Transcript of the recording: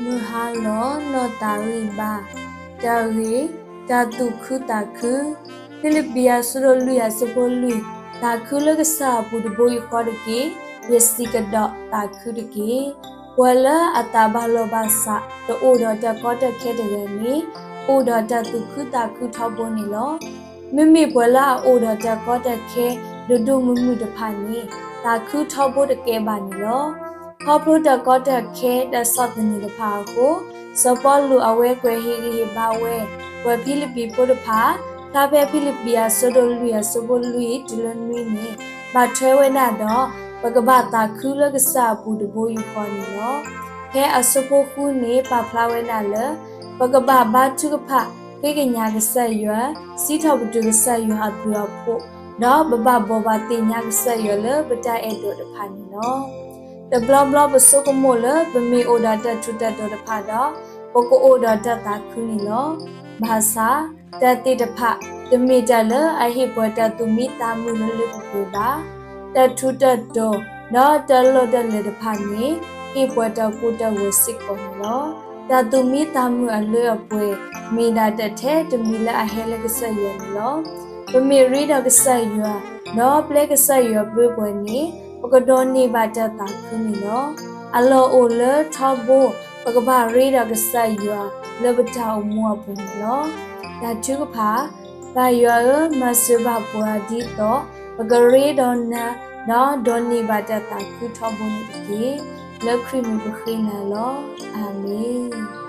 မုၢ်ဟါလီၤနီၢ်သးဂံၢ်ဘါ, တၢ်ဂ့ၢ်, တၢ်သူၣ်ခုသးခု. ဖံလံးပံးအဆၢဒိၣ်လွံၢ်အဆၢဖိလွံၢ်, သးခုလၢကစၢ်အပူၤတဘိယူၢ်ဃီတက့ၢ်. ယစံးကဒီး, သးခုတက့ၢ်. ပှၤလၢအသးဘၣ်လီၤဘၣ်စး တအိၣ်ဒီးတၢ်ကီတၢ်ခဲတဂၤန့ၣ်, အိၣ်ဒီးတၢ်သူၣ်ခုသးခုထီဘိန့ၣ်လီၤ. မ့မ့ၢ်ပှၤလၢအအိၣ်ဒီးတၢ်ကီတၢ်ခဲ ဒိၣ်ဒိၣ်မုၢ်မုၢ်တဖၣ်န့ၣ်, သးခုထီဘိတကဲဘၣ်န့ၣ်လီၤ. ခီဖျိတၢ်ကီတၢ်ခဲတၢ်ဆီၣ်သနံးတဖၣ်အဃိ, စီၤပီလူးအဝဲကွဲးဟ့ၣ်ဂံၢ်ဟ့ၣ်ဘါဝဲ, ပှၤဖံလံးပံးဖိတဖၣ်, ဖျါဖဲဖံလံးပံးအဆၢဒိၣ်လွံၢ်အဆၢဖိလွံၢ်တုၤလၢနွံန့ၣ်, ဘၣ်ထွဲဝဲဒၣ်ဒီး, ပကဘၣ်သးခုလၢကစၢ်အပူၤတဘိယူၢ်ဃီန့ၣ်လီၤ. ဖဲအဆၢဖိဃုန့ၣ် ပာ်ဖျါဝဲဒၣ်လၢ, ပကဘၣ်ဘါထုကဖၣ်, ဃ့ကညးကစၢ်ယွၤ, စံးထီၣ်ပတြၢၤကစၢ်ယွၤအဘျုးအဖှိၣ်, ဒီးပဘၣ်ဘိးဘၣ်သ့ၣ်ညါကစၢ်ယွၤလၢပတၢ်အဲၣ်ဒိးတဖၣ်န့ၣ်လီၤ. တဘျီဘျီပဆိကမိၣ်လၢပမ့ၢ်အိၣ်ဒီးတၢ်ထူးတၢ်တီၤတဖၣ်ဒီး, ပကအိၣ်ဒီးတၢ်သးခုန့ၣ်လီၤ. ဘၣ်ဆၣ်, တၢ်သ့ၣ်တဖၣ်, တမ့ၢ်တၢ်လၢအဟ့ၣ်ပှၤတၢ်သူၣ်မံသးမုာ်လၢလၢပှဲၤပှဲၤဘၣ်. တၢ်ထူးတၢ်တီၤ, ဒီးတၢ်လီၢ်တၢ်လၢာ်တဖၣ်န့ၣ်, ဟ့ၣ်ပှၤတၢ်ကိၢ်တၢ်ဂီၤစ့ၢ်ကီးန့ၣ်လီၤ. တၢ်သူၣ်မံသးမုာ်အလၢအပှဲၤ, မ့ၢ်ဒၣ်တၢ်ထဲတမံၤလၢအဟဲလၢကစၢ်ယွၤန့ၣ်လီၤ. ပမ့ၢ်ရ့ဒီးကစၢ်ယွၤ, ဒီးပျဲကစၢ်ယွၤဘၢပှၤန့ၣ်, ပကဒိးန့ၢ်ဘၣ်တၢ်သးခုန့ၣ်လီၤ. အလီၢ်အိၣ်လၢထီဘိ, ပကဘၣ်ရ့ဒီးကစၢ်ယွၤလၢပတၢ်အိၣ်မူအပူၤန့ၣ်လီၤ. တၢ်ထုကဖၣ်, ပၢ်ယွၤဧၢ, မၤစၢၤဘၣ်ပှၤဒ်သိး, ပကရ့ဒီးနၤ, ဒီးဒိးန့ၢ်ဘၣ်တၢ်သးခုထီဘိန့ၣ်တက့ၢ်. လၢခရံာ်မံၤပဃ့နၤလီၤ. အၤမ့ၣ်.